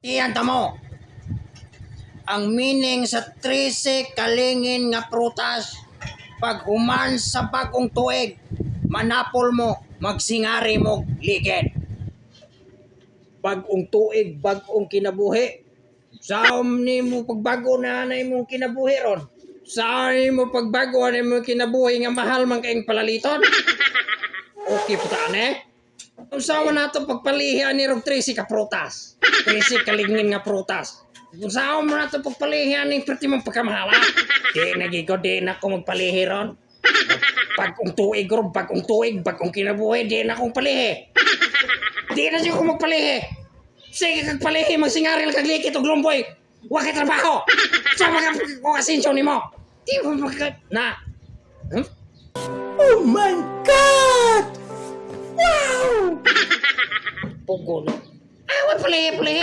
Iyan tamo. Ang meaning sa 13 kalingin nga prutas pag human sa bagong tuig, manapol mo, magsingari mo, ligid. Bagong tuig, bagong kinabuhi. Saom ni mo pagbago na na imong kinabuhi ron. Saan ni mo pagbago na imong kinabuhi nga mahal man kayong palaliton? Okay putaan eh. Unsa man nato pagpalihi ani rog 13 ka prutas? 13 kalingin nga prutas. Unsa man nato pagpalihi ani perti mong pagkamahala? Di na gigo, di na ko magpalihi ron. Bagong tuig ron, bagong tuig, bagong kinabuhi, di na akong palihi. Di na siya ko magpalihi. Sige kag palihi, magsingaril kag likit og lumboy. Wa kay trabaho. Sa mga ko asensyo nimo. Di mo magka na. Hmm? Oh my God! Wow! Pugol. Ah, wa palahi, palahi.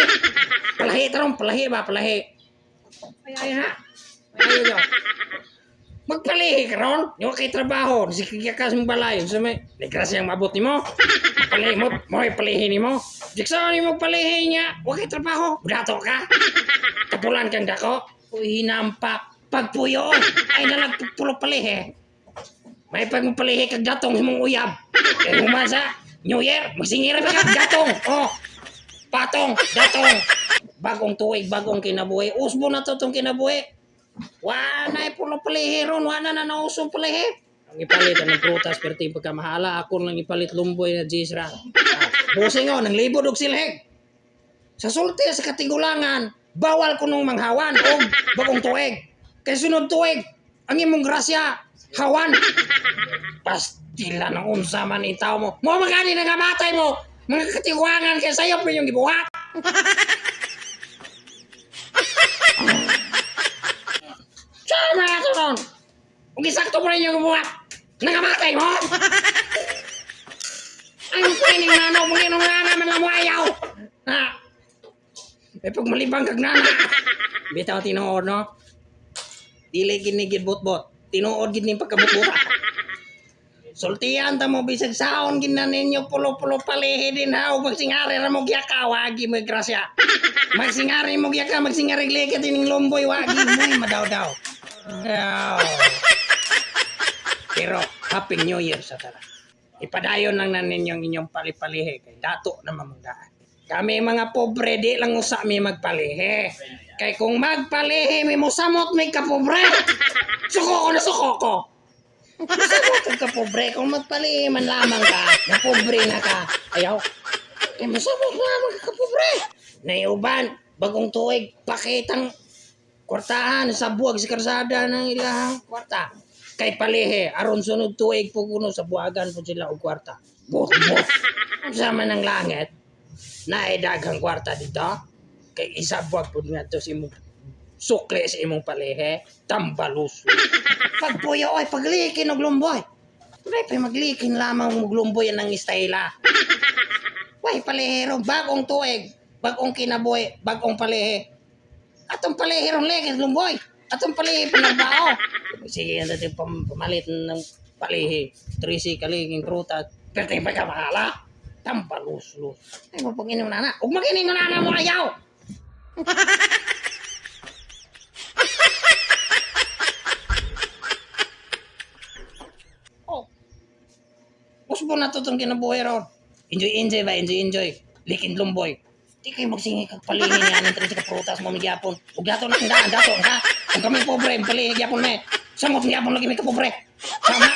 Palahi tarong, palahi ba, palahi. Ay, ay ha. Ay, ay, ay. Magpalihi ka ron. Yung kay trabaho, sige ka sa mong balay. Sa may, negrasya ang maabot nimo. Palihi mo, mo palihi nimo. Jiksa ni mo palihi niya. Wa kay trabaho. Budato ka. Kapulan kang dako. Uy, hinampa. Pagpuyo. Ay, nalang pulo palihi. May pag mo palihi kag datong sa mong uyab. Kay human sa New Year, magsingir pa kag datong. Oh. Patong, datong. Bagong tuig, bagong kinabuhi. Usbo na to tong kinabuhi. Wa na pulo palihi ron, wa na na nausong palihi. Ang ipalit ang prutas perti pagkamahala, ako lang ipalit lumboy na Jisra. Ah, busing oh, nang libod og silhig. Sa sulti sa katigulangan, bawal kunong manghawan og bagong tuig. Kay sunod tuig, ang imong grasya, hawan. Pastila ng unsa man itaw mo. Mo magani nagamatay mo. Mga katiguangan kay sayop ninyong gibuhat. Sama na ito ron. Kung isakto mo rin yung gibuhat, nagamatay mo. Ang pining nano, mong inong nana, man lang mo ayaw. Ha? May pagmalibang kag nana. Bitaw tinuod, no? Dili gini gid bot-bot. Tinuod gid ning pagkabot-bota. Sultian ta mo bisag saon gid na ninyo pulo-pulo palihi din ha ug magsingari ra mo gyaka wagi mo grasya. Magsingari mo gyaka magsingari likit ining lumboy wagi mo madaw-daw. Daw. Pero Happy New Year sa tanan. Ipadayon lang na ninyo ang inyong palipalihi kay dato na mamundaan. Kami mga pobre di lang usa mi magpalihi. Kay kung magpalihi mi mosamot mi kapobre. Suko ko na suko ko. Mosamot ka kapobre kung magpalihi man lamang ka, na pobre na ka. Ayaw. Kay mosamot lamang ka kapobre. Naiuban, bagong tuig, pakitang kwartahan sa buwag sa karsada ng ilahang kwarta. Kay palihi, aron sunod tuig po kuno sa buwagan po sila og kwarta. Bot bot. Unsa man ang langit, naay daghang kwarta dito. Kay isa buwag pud nga to sa imong sukli sa imong palihi, tambalus. Pagpuyo oy, paglikin og lumboy. Pre, pa maglikin lamang og lumboy ang istayla. Way palihero, bagong tuig, bagong kinabuhi, bagong palihi. Atong palihi ron ligid lumboy. Atong palihi panarbao. Sige, ang dating pamalit ng palihi. 13 kaliging prutas. Pero tayo pa kamahala. Tambalus-lus. Ay, mapag-inom na na. Huwag mag-inom na na mo ayaw! Oh. Usbo na to itong kinabuhi ron. Enjoy, enjoy ba? Enjoy, enjoy. Likin lumboy. Di kayo magsingi kag palihi niya ng 13 ka prutas mo migyapon. Ug dato na daan, dato ha. Kung kami pobre, palihi gyapon me. Samot gyapon lagi may kapobre. Sama.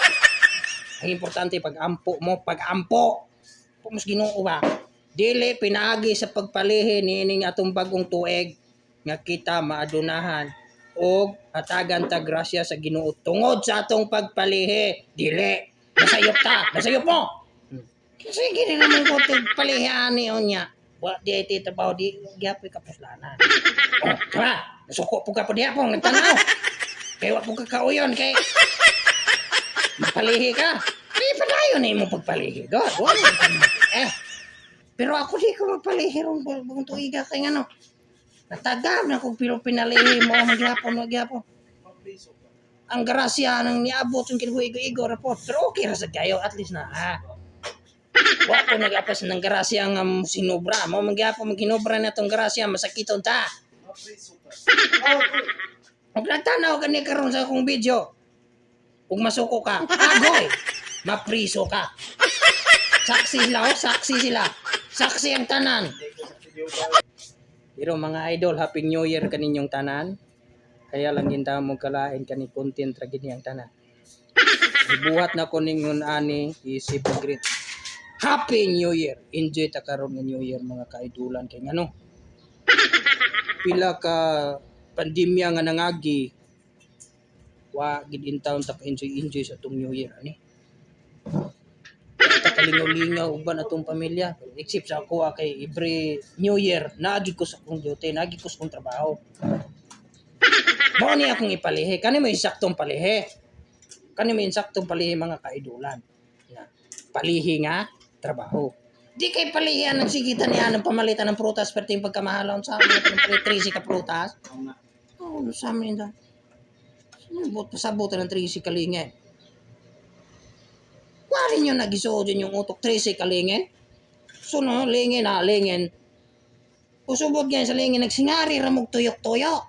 Ang importante pag ampo mo, pag ampo. Pumos Ginoo ba? Dili pinaagi sa pagpalihi niining atong bagong tuig nga kita maadunahan og hatagan ta grasya sa Ginoo tungod sa atong pagpalihi. Dili masayop ta, masayop mo. Kasi gini naman ko palihi ani unya. Wa di ay trabaho di gyapoy kapuslanan. Oh, tara, nasuko po ka po diha pong nagtanaw. Kay wa po ka kauyon kay magpalihi ka. Di padayon na imong pagpalihi. God, wala eh. Pero ako di ko magpalihi ron buong tuiga kay ngano. Natagam na kung pero pinalihi mo magyapon magyapon. Ang grasya nang niabot yung kinabuhi igo-igo ra po. Pero okay ra sa kayo at least na ha. Wa ko nag-apas ng grasya nga sinubra. Mao man gyapon maginobra na tong grasya, masakiton ta. Ug nagtanaw ka ni karon sa akong video. Ug masuko ka, agoy, mapriso ka. Saksi sila, oh, saksi sila. Saksi ang tanan. Pero mga idol, Happy New Year kaninyong tanan. Kaya lang ginta mo kalain kani content ra gini ang tanan. Ibuhat na ko ningon ani isip greet. Happy New Year. Enjoy ta karon nga New Year, mga kaidulan, kay ngano. Pila ka pandemya nga nangagi, wa gid in town ta enjoy enjoy sa atong New Year ani. Ta kalingaw-lingaw uban atong pamilya. Except sa ako ah, kay every New Year naagi ko sa akong duty, naagi ko sa akong trabaho. Mao ni akong ipalihi. Kani mo insaktong palihi. Kani mo insaktong palihi, mga kaidulan. Na palihi nga trabaho. Di kay palihian ang sigitan niya ng pamalitan ng prutas perti yung pagkamahalon sa amin ng palit 13 ka prutas. Oo, oh, sa amin da. Sinubot pasabutan ng 13 kalingin. Wari nyo nagisuod yun yung utok 13 kalingin. Suno, lingin na, lingin. Usubot yan sa lingin, nagsingari ramog tuyok-tuyok.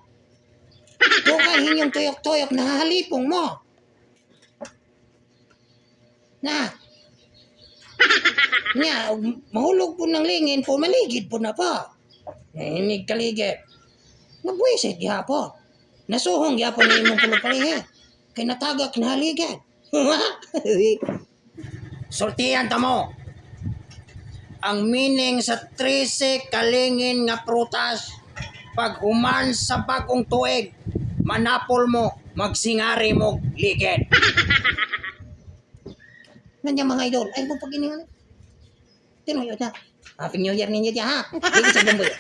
Tukay hinyong tuyok-tuyok, nahahalipong mo. Na. Nya, og mahulog po ng lingin po, maligid po na po. Nahinig kaligid. Nabwisit gihapon. Nasuhong gihapon ni imong pulupalihe. Kay natagak nahaligid. Sultian ta mo. Ang meaning sa 13 kalingin nga prutas, pag human sa bagong tuig, manapol mo, magsingari mo, ligid. Nandiyan mga idol, ay mo pag-iningan. Tinuyo na. Happy New Year ninyo diya ha. Ligid sa bumbuyo.